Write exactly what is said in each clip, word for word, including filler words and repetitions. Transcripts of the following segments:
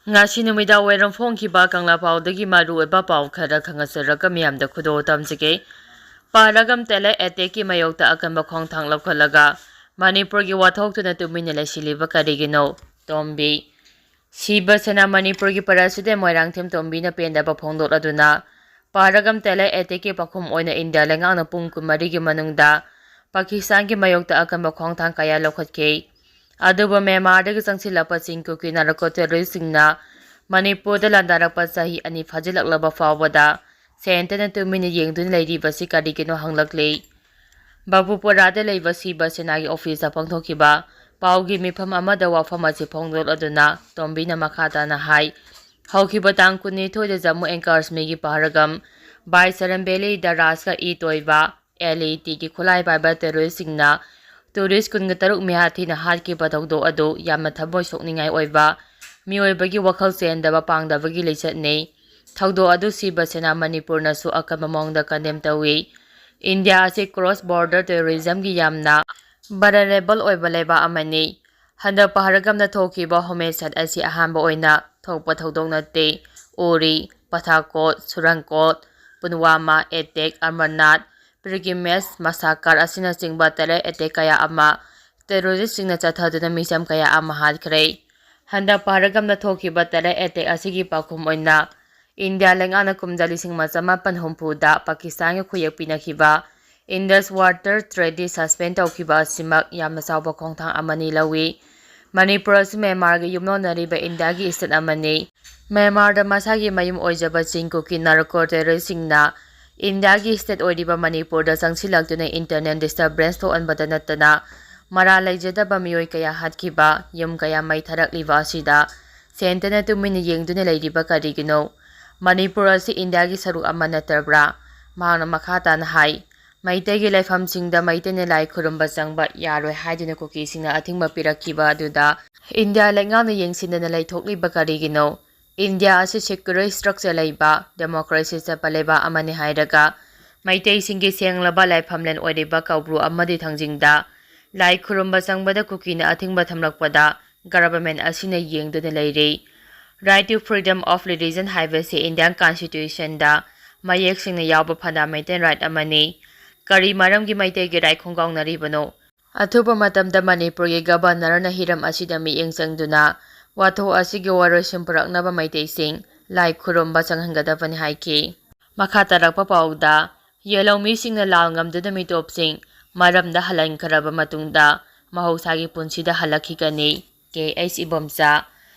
ꯉꯁꯤ ꯅꯨꯃꯤꯗꯥꯡ ꯋꯥꯏꯔꯝ ꯐꯣꯡꯈꯤꯕ ꯀꯪꯂꯥ ꯄꯥꯎꯗꯒꯤ ꯃꯔꯨꯑꯣꯏꯕ ꯄꯥꯎ ꯈꯔ ꯈꯪꯍꯟꯖꯔꯒ ꯃꯤꯌꯥꯝꯗ ꯈꯨꯗꯣꯜ ꯇꯝꯖꯒꯦ꯫ ꯄꯍꯔꯒꯝ ꯇꯦꯔꯣꯔ ꯑꯦꯇꯦꯛꯀꯤ ꯃꯥꯌꯣꯛꯇ ꯑꯀꯟꯕ ꯈꯣꯡꯊꯥꯡ ꯂꯧꯈꯠꯂꯒ ꯃꯅꯤꯄꯨꯔꯒꯤ ꯋꯥꯊꯣꯛꯇꯨꯅ ꯇꯨꯃꯤꯟꯅ ꯂꯩꯁꯤꯜꯂꯤꯕ ꯀꯔꯤꯒꯤꯅꯣ? ꯇꯣꯝꯕꯤ꯫ ꯁꯤꯕ ꯁꯦꯅꯥ ꯃꯅꯤꯄꯨꯔꯒꯤ ꯄ꯭ꯔꯁꯤꯗꯦꯟ ꯃꯣꯏꯔꯥꯡꯊꯦꯝ ꯇꯣꯝꯕꯤꯅ ꯄꯦꯟꯗꯕ ꯐꯣꯡꯗꯣꯛꯂꯗꯨꯅ ꯄꯍꯔꯒꯝ ꯇꯦꯔꯣꯔ ꯑꯦꯇꯦꯛꯀꯤ ꯄꯥꯎꯈꯨꯝ ꯑꯣꯏꯅ ꯏꯟꯗꯤꯌꯥ ꯂꯩꯉꯥꯛꯅ ꯄꯨꯡ ꯀꯨꯟꯃꯔꯤꯒꯤ ꯃꯅꯨꯡꯗ ꯄꯥꯀꯤꯁꯇꯥꯟꯒꯤ ꯃꯥꯌꯣꯛꯇ ꯑꯀꯟꯕ ꯈꯣꯡꯊꯥꯡ ꯀꯌꯥ ꯂꯧꯈꯠꯈꯤ꯫ ꯑꯗꯨꯕꯨ ꯃ꯭ꯌꯥꯟꯃꯥꯔꯗꯒꯤ ꯆꯪꯁꯤꯜꯂꯛꯄ ꯆꯤꯡ ꯀꯨꯀꯤ ꯅꯥꯔꯀꯣ ꯇꯦꯔꯣꯔꯤꯁꯁꯤꯡꯅ ꯃꯅꯤꯄꯨꯔꯗ ꯂꯥꯟꯗꯥꯔꯛꯄ ꯆꯍꯤ ꯑꯅꯤ ꯐꯥꯖꯤꯜꯂꯛꯂꯕ ꯐꯥꯎꯕꯗ ꯁꯦꯟꯇꯔꯅ ꯇꯨꯃꯤꯟꯅ ꯌꯦꯡꯗꯨꯅ ꯂꯩꯔꯤꯕꯁꯤ ꯀꯔꯤꯒꯤꯅꯣ ꯍꯪꯂꯛꯂꯤ꯫ ꯕꯥꯕꯨꯄꯨꯔꯥꯗ ꯂꯩꯕ ꯁꯤꯕ ꯁꯦꯅꯥꯒꯤ ꯑꯣꯐꯤꯁꯇ ꯄꯥꯡꯊꯣꯛꯈꯤꯕ ꯄꯥꯎꯒꯤ ꯃꯤꯐꯝ ꯑꯃꯗ ꯋꯥꯐꯝ ꯑꯁꯤ ꯐꯣꯡꯗꯣꯛꯂꯗꯨꯅ ꯇꯣꯝꯕꯤꯅ ꯃꯈꯥ ꯇꯥꯅ ꯍꯥꯏ, ꯍꯧꯈꯤꯕ ꯇꯥꯡ ꯀꯨꯟꯅꯤꯊꯣꯏꯗ ꯖꯝꯃꯨ ꯑꯦꯟ ꯀꯥꯁꯃꯤꯔꯒꯤ ꯄꯍꯔꯒꯝ ꯕꯥꯏꯁꯔꯝ ꯚꯦꯂꯤꯗ ꯔꯥꯁꯀ ꯏ ꯇꯣꯏꯕ, ꯑꯦꯜ ꯏ ꯇꯤꯒꯤ ꯈꯨꯠꯂꯥꯏ ꯄꯥꯏꯕ ꯇꯦꯔꯣꯔꯤꯁꯁꯤꯡꯅ ꯇꯨꯔꯤꯁ ꯀꯨꯟꯒ ꯇꯔꯨꯛ ꯃꯤꯍꯥꯠ ꯊꯤꯅ ꯍꯥꯠꯈꯤꯕ ꯊꯧꯗꯣꯛ ꯑꯗꯨ ꯌꯥꯝꯅ ꯊꯃꯣꯏ ꯁꯣꯛꯅꯤꯡꯉꯥꯏ ꯑꯣꯏꯕ, ꯃꯤꯑꯣꯏꯕꯒꯤ ꯋꯥꯈꯜ ꯆꯦꯟꯗꯕ ꯄꯥꯡꯗꯕꯒꯤ ꯂꯤꯆꯠꯅꯤ꯫ ꯊꯧꯗꯣꯛ ꯑꯗꯨ ꯁꯤꯕ ꯁꯦꯅꯥ ꯃꯅꯤꯄꯨꯔꯅꯁꯨ ꯑꯀꯟꯕ ꯃꯑꯣꯡꯗ ꯀꯟꯗꯦꯝ ꯇꯧꯏ꯫ ꯏꯟꯗꯤꯌꯥ ꯑꯁꯤ ꯀ꯭ꯔꯣꯁ ꯕꯣꯔꯗꯔ ꯇꯦꯔꯣꯔꯤꯖꯝꯒꯤ ꯌꯥꯝꯅ ꯚꯜꯅꯔꯦꯕꯜ ꯑꯣꯏꯕ ꯂꯩꯕꯥꯛ ꯑꯃꯅꯤ꯫ ꯍꯟꯗꯛ ꯄꯍꯔꯒꯝꯗ ꯊꯣꯛꯈꯤꯕ ꯍꯣꯃꯤꯁꯥꯏꯗ ꯑꯁꯤ ꯑꯍꯥꯟꯕ ꯑꯣꯏꯅ ꯊꯣꯛꯄ ꯊꯧꯗꯣꯛ ꯅꯠꯇꯦ꯫ ꯎꯔꯤ, ꯄꯊꯥꯀꯣꯠ, ꯁꯨꯔꯪꯀꯣꯠ, ꯄꯨꯜꯋꯥꯃꯥ ꯑꯦꯇꯦꯛ, ꯑꯃꯔꯅꯥꯊ ꯄꯤꯜꯒ꯭ꯔꯤꯃꯦꯖ ꯃꯁꯥꯀꯔ ꯑꯁꯤꯅꯆꯤꯡꯕ ꯇꯦꯔꯣꯔ ꯑꯦꯇꯦꯛ ꯀꯌꯥ ꯑꯃ ꯇꯦꯔꯣꯔꯤꯁꯁꯤꯡꯅ ꯆꯠꯊꯗꯨꯅ ꯃꯤꯆꯝ ꯀꯌꯥ ꯑꯃ ꯍꯥꯠꯈ꯭ꯔꯦ꯫ ꯍꯟꯗꯛ ꯄꯍꯔꯒꯝꯗ ꯊꯣꯛꯈꯤꯕ ꯇꯦꯔꯣꯔ ꯑꯦꯇꯦꯛ ꯑꯁꯤꯒꯤ ꯄꯥꯎꯈꯨꯝ ꯑꯣꯏꯅ ꯏꯟꯗꯤꯌꯥ ꯂꯩꯉꯥꯛꯅ ꯀꯨꯝꯖꯥ ꯂꯤꯁꯤꯡ ꯑꯃ ꯆꯃꯥꯄꯟ ꯍꯨꯝꯐꯨꯗ ꯄꯥꯀꯤꯁꯇꯥꯟꯒ ꯈꯨꯌꯦꯛ ꯄꯤꯅꯈꯤꯕ ꯏꯟꯗꯁ ꯋꯥꯇꯔ ꯇ꯭ꯔꯦꯇꯤ ꯁꯁꯄꯦꯟ ꯇꯧꯈꯤꯕ ꯑꯁꯤꯃꯛ ꯌꯥꯝꯅ ꯆꯥꯎꯕ ꯈꯣꯡꯊꯥꯡ ꯑꯃꯅꯤ ꯂꯧꯏ꯫ ꯃꯅꯤꯄꯨꯔ ꯑꯁꯤ ꯃ꯭ꯌꯥꯟꯃꯥꯔꯒ ꯌꯨꯝꯂꯣꯟꯅꯔꯤꯕ ꯏꯟꯗꯤꯌꯥꯒꯤ ꯁ꯭ꯇꯦꯠ ꯑꯃꯅꯤ꯫ ꯃ꯭ꯌꯥꯟꯃꯥꯔꯗ ꯃꯁꯥꯒꯤ ꯃꯌꯨꯝ ꯑꯣꯏꯖꯕ ꯆꯤꯡ ꯀꯨꯀꯤ ꯅꯥꯔꯀꯣ ꯇꯦꯔꯣꯔꯤꯁꯁꯤꯡꯅ ꯏꯟꯗꯤꯌꯥꯒꯤ ꯁ꯭ꯇꯦꯠ ꯑꯣꯏꯔꯤꯕ ꯃꯅꯤꯄꯨꯔꯗ ꯆꯪꯁꯤꯜꯂꯛꯇꯨꯅ ꯏꯟꯇꯔꯅꯦꯜ ꯗꯤꯁꯇꯔꯕꯦꯟꯁ ꯊꯣꯛꯍꯟꯕꯗ ꯅꯠꯇꯅ ꯃꯔꯥꯜ ꯂꯩꯖꯗꯕ ꯃꯤꯑꯣꯏ ꯀꯌꯥ ꯍꯥꯠꯈꯤꯕ, ꯌꯨꯝ ꯀꯌꯥ ꯃꯩ ꯊꯥꯔꯛꯂꯤꯕ ꯑꯁꯤꯗ ꯁꯦꯟꯇꯔꯅ ꯇꯨꯃꯤꯟꯅ ꯌꯦꯡꯗꯨꯅ ꯂꯩꯔꯤꯕ ꯀꯔꯤꯒꯤꯅꯣ? ꯃꯅꯤꯄꯨꯔ ꯑꯁꯤ ꯏꯟꯗꯤꯌꯥꯒꯤ ꯁꯔꯨꯛ ꯑꯃ ꯅꯠꯇꯕ꯭ꯔꯥ? ꯃꯍꯥꯛꯅ ꯃꯈꯥ ꯇꯥꯅ ꯍꯥꯏ, ꯃꯩꯇꯩꯒꯤ ꯂꯥꯏꯐꯝꯁꯤꯡꯗ ꯃꯩꯇꯩꯅ ꯂꯥꯏ ꯈꯨꯔꯨꯝꯕ ꯆꯪꯕ ꯌꯥꯔꯣꯏ ꯍꯥꯏꯗꯨꯅ ꯀꯨꯀꯤꯁꯤꯡꯅ ꯑꯊꯤꯡꯕ ꯄꯤꯔꯛꯈꯤꯕ ꯑꯗꯨꯗ ꯏꯟꯗꯤꯌꯥ ꯂꯩꯉꯥꯛꯅ ꯌꯦꯡꯁꯤꯟꯗꯅ ꯂꯩꯊꯣꯛꯂꯤꯕ ꯀꯔꯤꯒꯤꯅꯣ? ꯏꯟꯗꯤꯌꯥ ꯑꯁꯤ ꯁꯦꯀ꯭ꯌꯨꯂꯔ ꯁ꯭ꯇ꯭ꯔꯛꯆꯔ ꯂꯩꯕ, ꯗꯦꯃꯣꯀ꯭ꯔꯦꯁꯤ ꯆꯠꯄ ꯂꯩꯕꯥꯛ ꯑꯃꯅꯤ ꯍꯥꯏꯔꯒ ꯃꯩꯇꯩꯁꯤꯡꯒꯤ ꯁꯦꯡꯂꯕ ꯂꯥꯏꯐꯝꯂꯦꯟ ꯑꯣꯏꯔꯤꯕ ꯀꯧꯕ꯭ꯔꯨ ꯑꯃꯗꯤ ꯊꯥꯡꯖꯤꯡꯗ ꯂꯥꯏ ꯈꯨꯔꯨꯝꯕ ꯆꯪꯕꯗ ꯀꯨꯀꯤꯅ ꯑꯊꯤꯡꯕ ꯊꯝꯂꯛꯄꯗ ꯒꯚꯔꯟꯃꯦꯟꯠ ꯑꯁꯤꯅ ꯌꯦꯡꯗꯨꯅ ꯂꯩꯔꯤ꯫ Right to freedom of religion ꯍꯥꯏꯕꯁꯤ Indian Constitutionꯗ ꯃꯌꯦꯛ ꯁꯦꯡꯅ ꯌꯥꯎꯕ fundamental right ꯑꯃꯅꯤ꯫ ꯀꯔꯤ ꯃꯔꯝꯒꯤ ꯃꯩꯇꯩꯒꯤ right ꯈꯣꯡꯒꯥꯎꯅꯔꯤꯕꯅꯣ? ꯑꯊꯨꯕ ꯃꯇꯝꯗ ꯃꯅꯤꯄꯨꯔꯒꯤ Governorꯅ ꯍꯤꯔꯝ ꯑꯁꯤꯗ ꯃꯤꯠꯌꯦꯡ ꯆꯪꯗꯨꯅ ꯋꯥꯊꯣꯛ ꯑꯁꯤꯒꯤ ꯋꯥꯔꯣꯏꯁꯤꯟ ꯄꯨꯔꯛꯅꯕ ꯃꯩꯇꯩꯁꯤꯡ ꯂꯥꯏ ꯈꯨꯔꯨꯝꯕ ꯆꯪꯍꯟꯒꯗꯕꯅꯤ ꯍꯥꯏꯈꯤ꯫ ꯃꯈꯥ ꯇꯥꯔꯛꯄ ꯄꯥꯎꯗ, ꯌꯦꯜꯍꯧꯃꯤꯁꯤꯡꯅ ꯂꯥꯜ ꯉꯝꯗꯨꯅ ꯃꯤꯇꯣꯞꯁꯤꯡ ꯃꯔꯝꯗ ꯍꯜꯍꯟꯈ꯭ꯔꯕ ꯃꯇꯨꯡꯗ ꯃꯍꯧꯁꯥꯒꯤ ꯄꯨꯟꯁꯤꯗ ꯍꯜꯂꯛꯈꯤꯒꯅꯤ, ꯀꯦ ꯑꯩꯆ ꯏꯕꯣꯝꯆꯥ꯫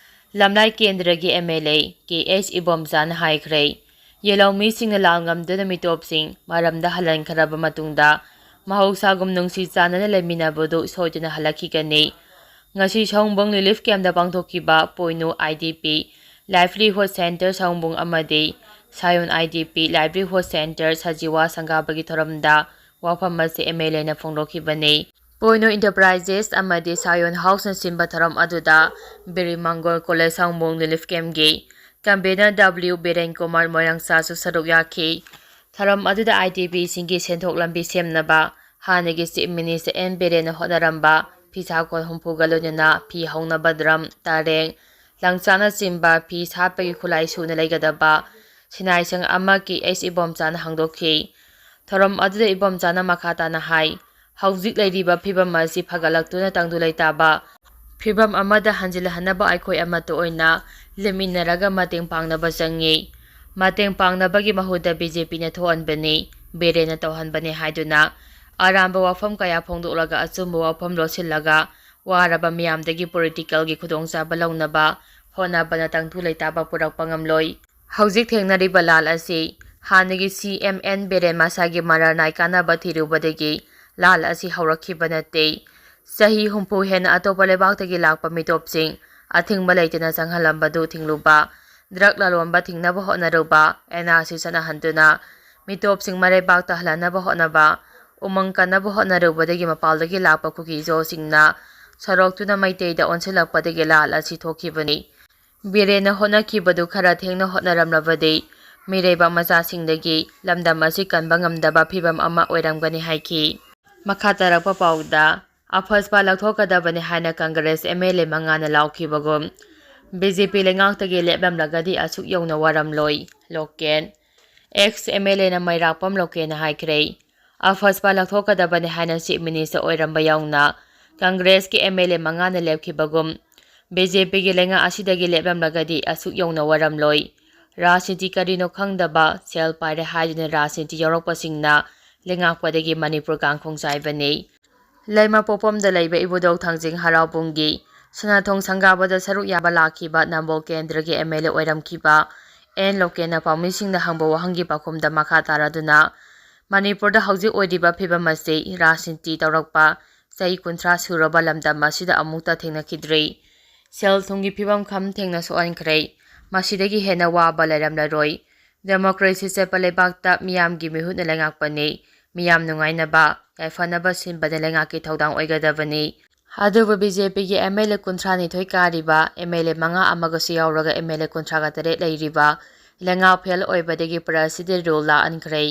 ꯂꯝꯂꯥꯏ ꯀꯦꯟꯗ꯭ꯔꯒꯤ M L A K H ꯏꯕꯣꯝꯆꯥꯅ ꯍꯥꯏꯈ꯭ꯔꯦ, ꯌꯦꯜꯍꯧꯃꯤꯁꯤꯡꯅ ꯂꯥꯜ ꯉꯝꯗꯨꯅ ꯃꯤꯇꯣꯞꯁꯤꯡ ꯃꯔꯝꯗ ꯍꯜꯍꯟꯈ꯭ꯔꯕ ꯃꯇꯨꯡꯗ ꯃꯍꯧꯁꯥꯒꯨꯝ ꯅꯨꯡꯁꯤ ꯆꯥꯟꯅꯅ ꯂꯩꯃꯤꯟꯅꯕꯗꯨ ꯁꯣꯏꯗꯅ ꯍꯜꯂꯛꯈꯤꯒꯅꯤ꯫ ꯉꯁꯤ ꯁꯑꯣꯝꯕꯨꯡ relief campꯇ ꯄꯥꯡꯊꯣꯛꯈꯤꯕ ꯄꯣꯏꯅꯨ I D P livelihood centre ꯁꯑꯣꯝꯕꯨꯡ ꯑꯃꯗꯤ ꯁꯥꯌꯣꯟ I D P livelihood centre Sajiwa ꯁꯪꯒꯥꯕꯒꯤ ꯊꯧꯔꯝꯗ ꯋꯥꯐꯝ ꯑꯁꯤ ꯑꯦꯝ ꯑꯦꯜ ꯑꯦꯅ ꯐꯣꯡꯗꯣꯛꯈꯤꯕꯅꯤ꯫ ꯄꯣꯏꯅꯨ Enterprises ꯑꯃꯗꯤ ꯁꯥꯌꯣꯟ Houseꯅ ꯁꯤꯟꯕ ꯊꯧꯔꯝ ꯑꯗꯨꯗ ꯕꯤꯔꯤ ꯃꯪꯒꯣꯜ college ꯁꯑꯣꯝꯕꯨꯡ relief campꯀꯤ convener W Biren Kumar ꯃꯣꯏꯔꯥꯡꯆꯥꯁꯨ ꯁꯔꯨꯛ ꯌꯥꯈꯤ꯫ ꯊꯧꯔꯝ ꯑꯗꯨꯗ I D Pꯁꯤꯡꯒꯤ ꯁꯦꯟꯊꯣꯛ ꯂꯝꯕꯤ ꯁꯦꯝꯅꯕ ꯍꯥꯟꯅꯒꯤ Chief Minister N ꯕꯤꯔꯦꯟꯅ ꯍꯣꯠꯅꯔꯝꯕ ꯐꯤꯁꯥꯀꯣꯜ ꯍꯨꯝꯐꯨꯒ ꯂꯣꯏꯅꯅ ꯐꯤ ꯍꯧꯅꯕ drum, ꯇꯔꯦꯡ, ꯂꯪꯆꯥꯛꯅꯆꯤꯡꯕ ꯐꯤ ꯁꯥꯠꯄꯒꯤ ꯈꯨꯠꯂꯥꯏ ꯁꯨꯅ ꯂꯩꯒꯗꯕ ꯁꯤꯟꯅꯥꯏꯁꯪ ꯑꯃ ꯀꯦ ꯑꯩꯆ ꯏꯕꯣꯝꯆꯥꯅ ꯍꯥꯡꯗꯣꯛꯈꯤ꯫ ꯊꯧꯔꯝ ꯑꯗꯨꯗ ꯏꯕꯣꯝꯆꯥꯅ ꯃꯈꯥ ꯇꯥꯅ ꯍꯥꯏ, ꯍꯧꯖꯤꯛ ꯂꯩꯔꯤꯕ ꯐꯤꯕꯝ ꯑꯁꯤ ꯐꯒꯠꯂꯛꯇꯨꯅ ꯇꯪꯗꯨ ꯂꯩꯇꯥꯕ ꯐꯤꯕꯝ ꯑꯃꯗ ꯍꯟꯖꯤꯜꯍꯟꯅꯕ ꯑꯩꯈꯣꯏ ꯑꯃꯠꯇ ꯑꯣꯏꯅ ꯂꯦꯞꯃꯤꯟꯅꯔꯒ ꯃꯇꯦꯡ ꯄꯥꯡꯅꯕ ꯆꯪꯏ꯫ ꯃꯇꯦꯡ ꯄꯥꯡꯅꯕꯒꯤ ꯃꯍꯨꯠꯇ ꯕꯤ ꯖꯦ ꯄꯤꯅ ꯊꯣꯛꯍꯟꯕꯅꯤ, ꯕꯤꯔꯦꯟꯅ ꯇꯧꯍꯟꯕꯅꯤ ꯍꯥꯏꯗꯨꯅ ꯑꯔꯥꯟꯕ ꯋꯥꯐꯝ ꯀꯌꯥ ꯐꯣꯡꯗꯣꯛꯂꯒ ꯑꯆꯨꯝꯕ ꯋꯥꯐꯝ ꯂꯣꯠꯁꯤꯜꯂꯒ ꯋꯥꯔꯕ ꯃꯤꯌꯥꯝꯗꯒꯤ politicalꯒꯤ ꯈꯨꯗꯣꯡꯆꯥꯕ ꯂꯧꯅꯕ ꯍꯣꯠꯅꯕꯅ ꯇꯪꯗꯨ ꯂꯩꯇꯥꯕ ꯄꯨꯔꯛꯄ ꯉꯝꯂꯣꯏ꯫ ꯍꯧꯖꯤꯛ ꯊꯦꯡꯅꯔꯤꯕ ꯂꯥꯜ ꯑꯁꯤ ꯍꯥꯟꯅꯒꯤ ꯁꯤ ꯑꯦꯝ ꯑꯦꯟ ꯕꯤꯔꯦꯟ ꯃꯁꯥꯒꯤ ꯃꯔꯥꯜ ꯅꯥꯏ ꯀꯥꯟꯅꯕ ꯊꯤꯔꯨꯕꯗꯒꯤ ꯂꯥꯜ ꯑꯁꯤ ꯍꯧꯔꯛꯈꯤꯕ ꯅꯠꯇꯦ꯫ ꯆꯍꯤ ꯍꯨꯝꯐꯨ ꯍꯦꯟꯅ ꯑꯇꯣꯞꯄ ꯂꯩꯕꯥꯛꯇꯒꯤ ꯂꯥꯛꯄ ꯃꯤꯇꯣꯞꯁꯤꯡ ꯑꯊꯤꯡꯕ ꯂꯩꯇꯅ ꯆꯪꯍꯜꯂꯝꯕꯗꯨ ꯊꯤꯡꯂꯨꯕ, drug ꯂꯂꯣꯟꯕ ꯊꯤꯡꯅꯕ ꯍꯣꯠꯅꯔꯨꯕ, ꯑꯦꯟ ꯑꯥꯔ ꯁꯤ ꯆꯠꯅꯍꯟꯗꯨꯅ ꯃꯤꯇꯣꯞꯁꯤꯡ ꯃꯔꯩꯕꯥꯛꯇ ꯍꯜꯍꯟꯅꯕ ꯍꯣꯠꯅꯕ, ꯎꯃꯪ ꯀꯟꯅꯕ ꯍꯣꯠꯅꯔꯨꯕꯗꯒꯤ ꯃꯄꯥꯜꯗꯒꯤ ꯂꯥꯛꯄ ꯀꯨꯀꯤꯖꯣꯁꯤꯡꯅ ꯁꯣꯔꯣꯛꯇꯨꯅ ꯃꯩꯇꯩꯗ ꯑꯣꯟꯁꯤꯜꯂꯛꯄꯗꯒꯤ ꯂꯥꯜ ꯑꯁꯤ ꯊꯣꯛꯈꯤꯕꯅꯤ꯫ ꯕꯤꯔꯦꯟꯅ ꯍꯣꯠꯅꯈꯤꯕꯗꯨ ꯈꯔ ꯊꯦꯡꯅ ꯍꯣꯠꯅꯔꯝꯂꯕꯗꯤ ꯃꯤꯔꯩꯕꯥꯛ ꯃꯆꯥꯁꯤꯡꯗꯒꯤ ꯂꯝꯗꯝ ꯑꯁꯤ ꯀꯟꯕ ꯉꯝꯗꯕ ꯐꯤꯕꯝ ꯑꯃ ꯑꯣꯏꯔꯝꯒꯅꯤ ꯍꯥꯏꯈꯤ꯫ ꯃꯈꯥ ꯇꯥꯔꯛꯄ ꯄꯥꯎꯗ, ꯑꯐꯁꯄꯥ ꯂꯧꯊꯣꯛꯀꯗꯕꯅꯤ ꯍꯥꯏꯅ ꯀꯪꯒ꯭ꯔꯦꯁ ꯑꯦꯝ ꯑꯦꯜ ꯑꯦ ꯃꯉꯥꯅ ꯂꯥꯎꯈꯤꯕꯒꯨꯝ, ꯕꯤ ꯖꯦ ꯄꯤ ꯂꯩꯉꯥꯛꯇꯒꯤ ꯂꯦꯞꯂꯝꯂꯒꯗꯤ ꯑꯁꯨꯛ ꯌꯧꯅ ꯋꯥꯔꯝꯂꯣꯏ, ꯂꯣꯀꯦꯟ꯫ ꯑꯦꯛꯁ ꯑꯦꯝ ꯑꯦꯜ ꯑꯦꯅ ꯃꯩꯔꯥꯛꯄꯝ ꯂꯣꯀꯦꯟꯅ ꯍꯥꯏꯈ꯭ꯔꯦ꯫ ꯑꯐꯁꯄꯥ ꯂꯧꯊꯣꯛꯀꯗꯕꯅꯤ ꯍꯥꯏꯅ ꯆꯤꯐ ꯃꯤꯅꯤꯁꯇꯔ ꯑꯣꯏꯔꯝꯕ ꯌꯥꯎꯅ ꯀꯪꯒ꯭ꯔꯦꯁꯀꯤ ꯑꯦꯝ ꯑꯦꯜ ꯑꯦ ꯃꯉꯥꯅ ꯂꯦꯞꯈꯤꯕꯒꯨꯝ, ꯕꯤ ꯖꯦ ꯄꯤꯒꯤ ꯂꯩꯉꯥꯛ ꯑꯁꯤꯗꯒꯤ ꯂꯦꯞꯂꯝꯂꯒꯗꯤ ꯑꯁꯨꯛ ꯌꯧꯅ ꯋꯥꯔꯝꯂꯣꯏ꯫ ꯔꯥꯖꯅꯤꯇꯤ ꯀꯔꯤꯅꯣ ꯈꯪꯗꯕ, ꯁꯦꯜ ꯄꯥꯏꯔꯦ ꯍꯥꯏꯗꯨꯅ ꯔꯥꯖꯅꯤꯇꯤ ꯌꯥꯎꯔꯛꯄꯁꯤꯡꯅ ꯂꯩꯉꯥꯛꯄꯗꯒꯤ ꯃꯅꯤꯄꯨꯔ ꯀꯥꯡꯈꯣꯡ ꯆꯥꯏꯕꯅꯤ꯫ ꯂꯩꯃ ꯄꯣꯛꯐꯝꯗ ꯂꯩꯕ ꯏꯕꯨꯙꯧ ꯊꯥꯡꯖꯤꯡ ꯍꯔꯥꯎꯕꯨꯡꯒꯤ ꯁꯅꯥꯊꯣꯡ ꯁꯪꯒꯥꯕꯗ ꯁꯔꯨꯛ ꯌꯥꯕ ꯂꯥꯛꯈꯤꯕ ꯅꯝꯕꯣꯜ ꯀꯦꯟꯗ꯭ꯔꯒꯤ ꯑꯦꯝ ꯑꯦꯜ ꯑꯦ ꯑꯣꯏꯔꯝꯈꯤꯕ ꯑꯦꯟ ꯂꯣꯀꯦꯟꯅ ꯄꯥꯎꯃꯤꯁꯤꯡꯅ ꯍꯪꯕ ꯋꯥꯍꯪꯒꯤ ꯄꯥꯎꯈꯨꯝꯗ ꯃꯈꯥ ꯇꯥꯔꯗꯨꯅ, ꯃꯅꯤꯄꯨꯔꯗ ꯍꯧꯖꯤꯛ ꯑꯣꯏꯔꯤꯕ ꯐꯤꯕꯝ ꯑꯁꯤ ꯔꯥꯖꯅꯤꯇꯤ ꯇꯧꯔꯛꯄ ꯆꯍꯤ ꯀꯨꯟꯊ꯭ꯔꯥ ꯁꯨꯔꯕ ꯂꯝꯗꯝ ꯑꯁꯤꯗ ꯑꯃꯨꯛꯇ ꯊꯦꯡꯅꯈꯤꯗ꯭ꯔꯤ꯫ ꯁꯦꯜ ꯊꯨꯝꯒꯤ ꯐꯤꯕꯝ ꯈꯝ ꯊꯦꯡꯅ ꯁꯣꯛꯍꯟꯈ꯭ꯔꯦ꯫ ꯃꯁꯤꯗꯒꯤ ꯍꯦꯟꯅ ꯋꯥꯕ ꯂꯩꯔꯝꯂꯔꯣꯏ꯫ ꯗꯦꯃꯣꯀ꯭ꯔꯦꯁꯤ ꯆꯠꯄ ꯂꯩꯕꯥꯛꯇ ꯃꯤꯌꯥꯝꯒꯤ ꯃꯤꯍꯨꯠꯅ ꯂꯩꯉꯥꯛꯄꯅꯤ꯫ ꯃꯤꯌꯥꯝ ꯅꯨꯡꯉꯥꯏꯅꯕ, ꯌꯥꯏꯐꯅꯕ ꯁꯤꯟꯕꯗ ꯂꯩꯉꯥꯛꯀꯤ ꯊꯧꯗꯥꯡ ꯑꯣꯏꯒꯗꯕꯅꯤ꯫ ꯑꯗꯨꯕꯨ ꯕꯤ ꯖꯦ ꯄꯤꯒꯤ ꯑꯦꯝ ꯑꯦꯜ ꯑꯦ ꯀꯨꯟꯊ꯭ꯔꯥ ꯅꯤꯊꯣꯏ ꯀꯥꯔꯤꯕ ꯑꯦꯝ ꯑꯦꯜ ꯑꯦ ꯃꯉꯥ ꯑꯃꯒꯁꯨ ꯌꯥꯎꯔꯒ ꯑꯦꯝ ꯑꯦꯜ ꯑꯦ ꯀꯨꯟꯊ꯭ꯔꯥꯒ ꯇꯔꯦꯠ ꯂꯩꯔꯤꯕ ꯂꯩꯉꯥꯛ ꯐꯦꯜ ꯑꯣꯏꯕꯗꯒꯤ ꯄ꯭ꯔꯁꯤꯗꯦꯟ ꯔꯨꯜ ꯂꯥꯛꯍꯟꯈ꯭ꯔꯦ꯫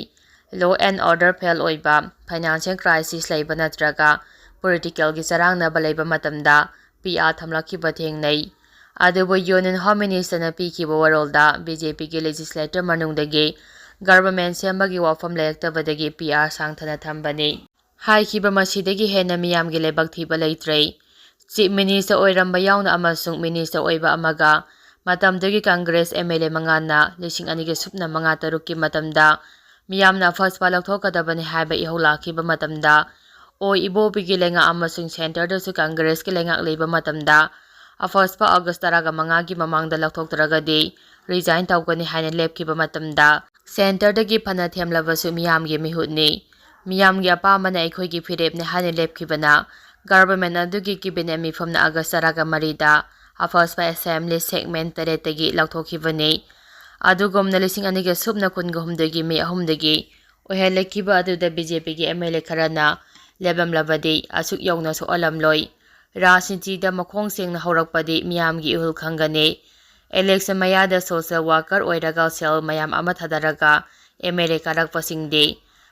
ꯂꯣ ꯑꯦꯟ ꯑꯣꯔꯗꯔ ꯐꯦꯜ ꯑꯣꯏꯕ, ꯐꯥꯏꯅꯥꯟꯁꯤꯌꯦꯜ ꯀ꯭ꯔꯥꯏꯁꯤꯁ ꯂꯩꯕ ꯅꯠꯇ꯭ꯔꯒ ꯄꯣꯂꯤꯇꯤꯀꯦꯜꯒꯤ ꯆꯔꯥꯡꯅꯕ ꯂꯩꯕ ꯃꯇꯝꯗ ꯄꯤ ꯑꯥꯔ ꯊꯝꯂꯛꯈꯤꯕ ꯊꯦꯡꯅꯩ꯫ ꯑꯗꯨꯕꯨ ꯌꯨꯅꯤꯌꯟ ꯍꯣꯝ ꯃꯤꯅꯤꯁꯇꯔꯅ ꯄꯤꯈꯤꯕ ꯋꯥꯔꯣꯜꯗ ꯕꯤ ꯖꯦ ꯄꯤꯒꯤ ꯂꯦꯖꯤꯁꯂꯦꯇꯔ ꯃꯅꯨꯡꯗꯒꯤ ꯒꯚꯔꯟꯃꯦꯟ ꯁꯦꯝꯕꯒꯤ ꯋꯥꯐꯝ ꯂꯩꯔꯛꯇꯕꯗꯒꯤ ꯄꯤ ꯑꯥꯔ ꯁꯥꯡꯊꯅ ꯊꯝꯕꯅꯤ꯫ ꯍꯥꯏꯈꯤꯕ ꯃꯁꯤꯗꯒꯤ ꯍꯦꯟꯅ ꯃꯤꯌꯥꯝꯒꯤ ꯂꯥꯏꯕꯛ ꯊꯤꯕ ꯂꯩꯇ꯭ꯔꯦ꯫ ꯆꯤꯐ ꯃꯤꯅꯤꯁꯇꯔ ꯑꯣꯏꯔꯝꯕ ꯌꯥꯎꯅ ꯑꯃꯁꯨꯡ ꯃꯤꯅꯤꯁꯇꯔ ꯑꯣꯏꯕ ꯑꯃꯒ ꯃꯇꯝꯗꯨꯒꯤ ꯀꯪꯒ꯭ꯔꯦꯁ ꯑꯦꯝ ꯑꯦꯜ ꯑꯦ ꯃꯉꯥꯅ ꯂꯤꯁꯤꯡ ꯑꯅꯤꯒ ꯁꯨꯞꯅ ꯃꯉꯥ ꯇꯔꯨꯛꯀꯤ ꯃꯇꯝꯗ ꯃꯤꯌꯥꯝꯅ ꯑꯐꯁꯄꯥ ꯂꯧꯊꯣꯛꯀꯗꯕꯅꯤ ꯍꯥꯏꯕ ꯏꯍꯧ ꯂꯥꯛꯈꯤꯕ ꯃꯇꯝꯗ ꯑꯣ ꯏꯕꯣꯕꯤꯒꯤ ꯂꯩꯉꯥꯛ ꯑꯃꯁꯨꯡ ꯁꯦꯟꯇꯔꯗꯁꯨ ꯀꯪꯒ꯭ꯔꯦꯁꯀꯤ ꯂꯩꯉꯥꯛ ꯂꯩꯕ ꯃꯇꯝꯗ ꯑꯐꯁꯄꯥ ꯑꯣꯒꯁ ꯇꯔꯥꯒ ꯃꯉꯥꯒꯤ ꯃꯃꯥꯡꯗ ꯂꯧꯊꯣꯛꯇ꯭ꯔꯒꯗꯤ ꯔꯤꯖꯥꯏꯟ ꯇꯧꯒꯅꯤ ꯍꯥꯏꯅ ꯂꯦꯞꯈꯤꯕ ꯃꯇꯝꯗ ꯁꯦꯟꯇꯔꯗꯒꯤ ꯐꯅ ꯊꯦꯝꯂꯕꯁꯨ ꯃꯤꯌꯥꯝꯒꯤ ꯃꯤꯍꯨꯠꯅꯤ, ꯃꯤꯌꯥꯝꯒꯤ ꯑꯄꯥꯝꯕꯅ ꯑꯩꯈꯣꯏꯒꯤ ꯐꯤꯔꯦꯞꯅꯤ ꯍꯥꯏꯅ ꯂꯦꯞꯈꯤꯕꯅ ꯒꯚꯔꯟꯃꯦꯟ ꯑꯗꯨꯒꯤ ꯀꯦꯕꯤꯅꯦꯠ ꯃꯤꯐꯝꯅ ꯑꯣꯒꯁ ꯇꯔꯥꯒ ꯃꯔꯤꯗ ꯑꯐꯁꯄꯥ ꯑꯦꯁꯦꯝꯕ꯭ꯂꯤ ꯁꯦꯒꯃꯦꯟ ꯇꯔꯦꯠꯇꯒꯤ ꯂꯧꯊꯣꯛꯈꯤꯕꯅꯤ꯫ ꯑꯗꯨꯒꯨꯝꯅ ꯂꯤꯁꯤꯡ ꯑꯅꯤꯒ ꯁꯨꯞꯅ ꯀꯨꯟꯒ ꯍꯨꯝꯗꯣꯏꯒꯤ ꯃꯦ ꯑꯍꯨꯝꯗꯒꯤ ꯑꯣꯏꯍꯜꯂꯛꯈꯤꯕ ꯑꯗꯨꯗ ꯕꯤ ꯖꯦ ꯄꯤꯒꯤ ꯑꯦꯝ ꯑꯦꯜ ꯑꯦ ꯈꯔꯅ ꯂꯦꯞꯂꯝꯂꯕꯗꯤ ꯑꯁꯨꯛ ꯌꯧꯅ ꯁꯣꯛꯍꯜꯂꯝꯂꯣꯏ꯫ ꯔꯥꯖꯅꯤꯇꯤꯗ ꯃꯈꯣꯡ ꯁꯦꯡꯅ ꯍꯧꯔꯛꯄꯗꯤ ꯃꯤꯌꯥꯝꯒꯤ ꯏꯍꯨꯜ ꯈꯪꯒꯅꯤ꯫ ꯏꯂꯦꯛꯁꯟ ꯃꯌꯥꯗ ꯁꯣꯁꯦꯜ ꯋꯥꯔꯀꯔ ꯑꯣꯏꯔꯒ ꯁꯦꯜ ꯃꯌꯥꯝ ꯑꯃ ꯊꯥꯗꯔꯒ ꯑꯦꯝ ꯑꯦꯜ ꯑꯦ ꯀꯥꯔꯛꯄꯁꯤꯡꯗꯤ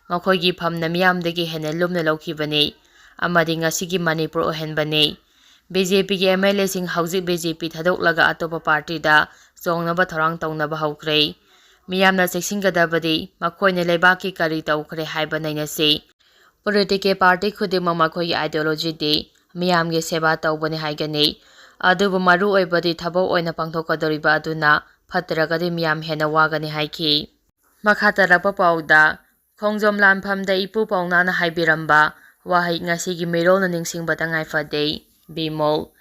ꯃꯈꯣꯏꯒꯤ ꯐꯝꯅ ꯃꯤꯌꯥꯝꯗꯒꯤ ꯍꯦꯟꯅ ꯂꯨꯝꯅ ꯂꯧꯈꯤꯕꯅꯤ ꯑꯃꯗꯤ ꯉꯁꯤꯒꯤ ꯃꯅꯤꯄꯨꯔ ꯑꯣꯏꯍꯟꯕꯅꯤ꯫ ꯕꯤ ꯖꯦ ꯄꯤꯒꯤ ꯑꯦꯝ ꯑꯦꯜ ꯑꯦꯁꯤꯡ ꯍꯧꯖꯤꯛ ꯕꯤ ꯖꯦ ꯄꯤ ꯊꯥꯗꯣꯛꯂꯒ ꯑꯇꯣꯞꯄ ꯄꯥꯔꯇꯤꯗ ꯆꯣꯡꯅꯕ ꯊꯧꯔꯥꯡ ꯇꯧꯅꯕ ꯍꯧꯈ꯭ꯔꯦ꯫ ꯃꯤꯌꯥꯝꯅ ꯆꯦꯛꯁꯤꯟꯒꯗꯕꯗꯤ ꯃꯈꯣꯏꯅ ꯂꯩꯕꯥꯛꯀꯤ ꯀꯔꯤ ꯇꯧꯈ꯭ꯔꯦ ꯍꯥꯏꯕ ꯅꯩꯅꯁꯤ꯫ ꯄꯣꯂꯤꯇꯤꯀꯦꯜ ꯄꯥꯔꯇꯤ ꯈꯨꯗꯤꯡꯃꯛ ꯃꯈꯣꯏꯒꯤ ꯑꯥꯏꯗꯤꯌꯣꯂꯣꯖꯤꯗꯤ ꯃꯤꯌꯥꯝꯒꯤ ꯁꯦꯕꯥ ꯇꯧꯕꯅꯤ ꯍꯥꯏꯒꯅꯤ, ꯑꯗꯨꯕꯨ ꯃꯔꯨ ꯑꯣꯏꯕꯗꯤ ꯊꯕꯛ ꯑꯣꯏꯅ ꯄꯥꯡꯊꯣꯛꯀꯗꯧꯔꯤꯕ ꯑꯗꯨꯅ ꯐꯠꯇ꯭ꯔꯒꯗꯤ ꯃꯤꯌꯥꯝ ꯍꯦꯟꯅ ꯋꯥꯒꯅꯤ ꯍꯥꯏꯈꯤ꯫ ꯃꯈꯥ ꯇꯥꯔꯛꯄ ꯄꯥꯎꯗ, ꯈꯣꯡꯖꯣꯝ ꯂꯥꯟꯐꯝꯗ ꯏꯄꯨ ꯄꯥꯎꯅꯥꯅ ꯍꯥꯏꯕꯤꯔꯝꯕ ꯋꯥꯍꯩ ꯉꯁꯤꯒꯤ ꯃꯤꯔꯣꯜꯅ ꯅꯤꯡꯁꯤꯡꯕ ꯇꯉꯥꯏ ꯐꯗꯦ꯫ ꯕꯤꯃꯣꯜ꯫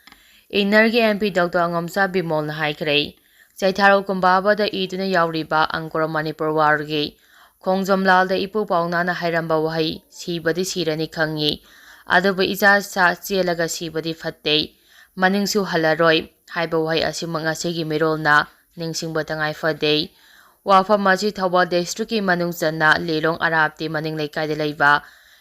ꯏꯟꯅꯔꯒꯤ ꯑꯦꯝ ꯄꯤ ꯗꯣꯛꯇꯔ ꯑꯉꯣꯝꯆꯥ ꯕꯤꯃꯣꯜꯅ ꯍꯥꯏꯈ꯭ꯔꯦ, ꯆꯩꯊꯥꯔꯣꯜ ꯀꯨꯝꯕꯥꯕꯗ ꯏꯗꯨꯅ ꯌꯥꯎꯔꯤꯕ ꯑꯪꯀꯣꯔ ꯃꯅꯤꯄꯨꯔ ꯋꯥꯔꯒꯤ ꯈꯣꯡꯖꯣꯝ ꯂꯥꯜꯗ ꯏꯄꯨ ꯄꯥꯎꯅꯥꯅ ꯍꯥꯏꯔꯝꯕ ꯋꯥꯍꯩ "ꯁꯤꯕꯗꯤ ꯁꯤꯔꯅꯤ ꯈꯪꯉꯤ, ꯑꯗꯨꯕꯨ ꯏꯆꯥ ꯁꯥ ꯆꯦꯜꯂꯒ ꯁꯤꯕꯗꯤ ꯐꯠꯇꯦ, ꯃꯅꯤꯡꯁꯨ ꯍꯜꯂꯔꯣꯏ" ꯍꯥꯏꯕ ꯋꯥꯍꯩ ꯑꯁꯤꯃꯛ ꯉꯁꯤꯒꯤ ꯃꯤꯔꯣꯜꯅ ꯅꯤꯡꯁꯤꯡꯕ ꯇꯉꯥꯏ ꯐꯗꯦ꯫ ꯋꯥꯐꯝ ꯑꯁꯤ ꯊꯧꯕꯥꯜ ꯗꯤꯁꯇ꯭ꯔꯤꯛꯀꯤ ꯃꯅꯨꯡ ꯆꯟꯅ ꯂꯤꯂꯣꯡ ꯑꯔꯥꯞꯇꯤ ꯃꯅꯤꯡ ꯂꯩꯀꯥꯏꯗ ꯂꯩꯕ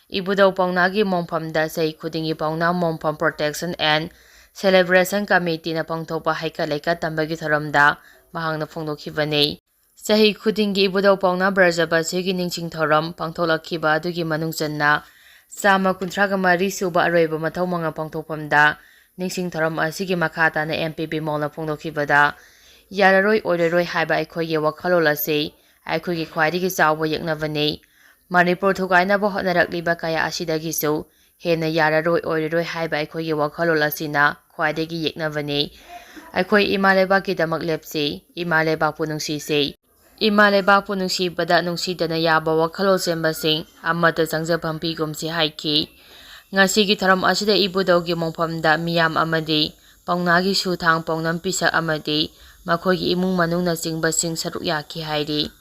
ꯏꯕꯨꯙꯧ ꯄꯥꯎꯅꯥꯒꯤ ꯃꯣꯡꯐꯝꯗ ꯆꯍꯤ ꯈꯨꯗꯤꯡꯒꯤ ꯄꯥꯎꯅꯥ ꯃꯣꯡꯐꯝ Protection and Celebration Committeeꯅ ꯄꯥꯡꯊꯣꯛꯄ ꯍꯩꯀꯠ ꯂꯩꯀꯠ ꯇꯝꯕꯒꯤ ꯊꯧꯔꯝꯗ ꯃꯍꯥꯛꯅ ꯐꯣꯡꯗꯣꯛꯈꯤꯕꯅꯤ꯫ ꯆꯍꯤ ꯈꯨꯗꯤꯡꯒꯤ ꯏꯕꯨꯙꯧ ꯄꯥꯎꯅꯥ ꯕ꯭ꯔꯖꯕꯥꯁꯤꯒꯤ ꯅꯤꯡꯁꯤꯡ ꯊꯧꯔꯝ ꯄꯥꯡꯊꯣꯛꯂꯛꯈꯤꯕ ꯑꯗꯨꯒꯤ ꯃꯅꯨꯡ ꯆꯟꯅ ꯆꯥꯝꯃ ꯀꯨꯟꯊ꯭ꯔꯥꯒ ꯃꯔꯤ ꯁꯨꯕ ꯑꯔꯣꯏꯕ ꯃꯊꯧ ꯃꯉꯥ ꯄꯥꯡꯊꯣꯛꯐꯝꯗ ꯅꯤꯡꯁꯤꯡ ꯊꯧꯔꯝ ꯑꯁꯤꯒꯤ ꯃꯈꯥ ꯇꯥꯅ ꯑꯦꯝ ꯄꯤ ꯕꯤꯃꯣꯜꯅ ꯐꯣꯡꯗꯣꯛꯈꯤꯕꯗ, "ꯌꯥꯔꯔꯣꯏ, ꯑꯣꯏꯔꯔꯣꯏ ꯍꯥꯏꯕ ꯑꯩꯈꯣꯏꯒꯤ ꯋꯥꯈꯜꯂꯣꯟ ꯑꯁꯤ ꯑꯩꯈꯣꯏꯒꯤ ꯈ꯭ꯋꯥꯏꯗꯒꯤ ꯆꯥꯎꯕ ꯌꯦꯛꯅꯕꯅꯤ꯫ ꯃꯅꯤꯄꯨꯔ ꯊꯨꯒꯥꯏꯅꯕ ꯍꯣꯠꯅꯔꯛꯂꯤꯕ ꯀꯌꯥ ꯑꯁꯤꯗꯒꯤꯁꯨ ꯍꯦꯟꯅ ꯌꯥꯔꯔꯣꯏ, ꯑꯣꯏꯔꯔꯣꯏ ꯍꯥꯏꯕ ꯑꯩꯈꯣꯏꯒꯤ ꯋꯥꯈꯜꯂꯣꯟ ꯑꯁꯤꯅ ꯈ꯭ꯋꯥꯏꯗꯒꯤ ꯌꯦꯛꯅꯕꯅꯤ꯫ ꯑꯩꯈꯣꯏ ꯏꯃꯥ ꯂꯩꯕꯥꯛꯀꯤꯗꯃꯛ ꯂꯦꯞꯁꯤ, ꯏꯃꯥ ꯂꯩꯕꯥꯛꯄꯨ ꯅꯨꯡꯁꯤꯁꯤ꯫ ꯏꯃꯥ ꯂꯩꯕꯥꯛꯄꯨ ꯅꯨꯡꯁꯤꯕꯗ ꯅꯨꯡꯁꯤꯗꯅ ꯌꯥꯕ ꯋꯥꯈꯜꯂꯣꯟ ꯆꯦꯟꯕꯁꯤꯡ ꯑꯃꯠꯇ ꯆꯪꯖꯐꯝ ꯄꯤꯒꯨꯝꯁꯤ" ꯍꯥꯏꯈꯤ꯫ ꯉꯁꯤꯒꯤ ꯊꯧꯔꯝ ꯑꯁꯤꯗ ꯏꯕꯨꯙꯧꯒꯤ ꯃꯣꯡꯐꯝꯗ ꯃꯤꯌꯥꯝ ꯑꯃꯗꯤ ꯄꯥꯎꯅꯥꯒꯤ ꯁꯨꯊꯥꯡ, ꯄꯥꯎꯅꯝ ꯄꯤꯁꯛ ꯑꯃꯗꯤ ꯃꯈꯣꯏꯒꯤ ꯏꯃꯨꯡ ꯃꯅꯨꯡꯅꯆꯤꯡꯕꯁꯤꯡ ꯁꯔꯨꯛ ꯌꯥꯈꯤ ꯍꯥꯏꯔꯤ꯫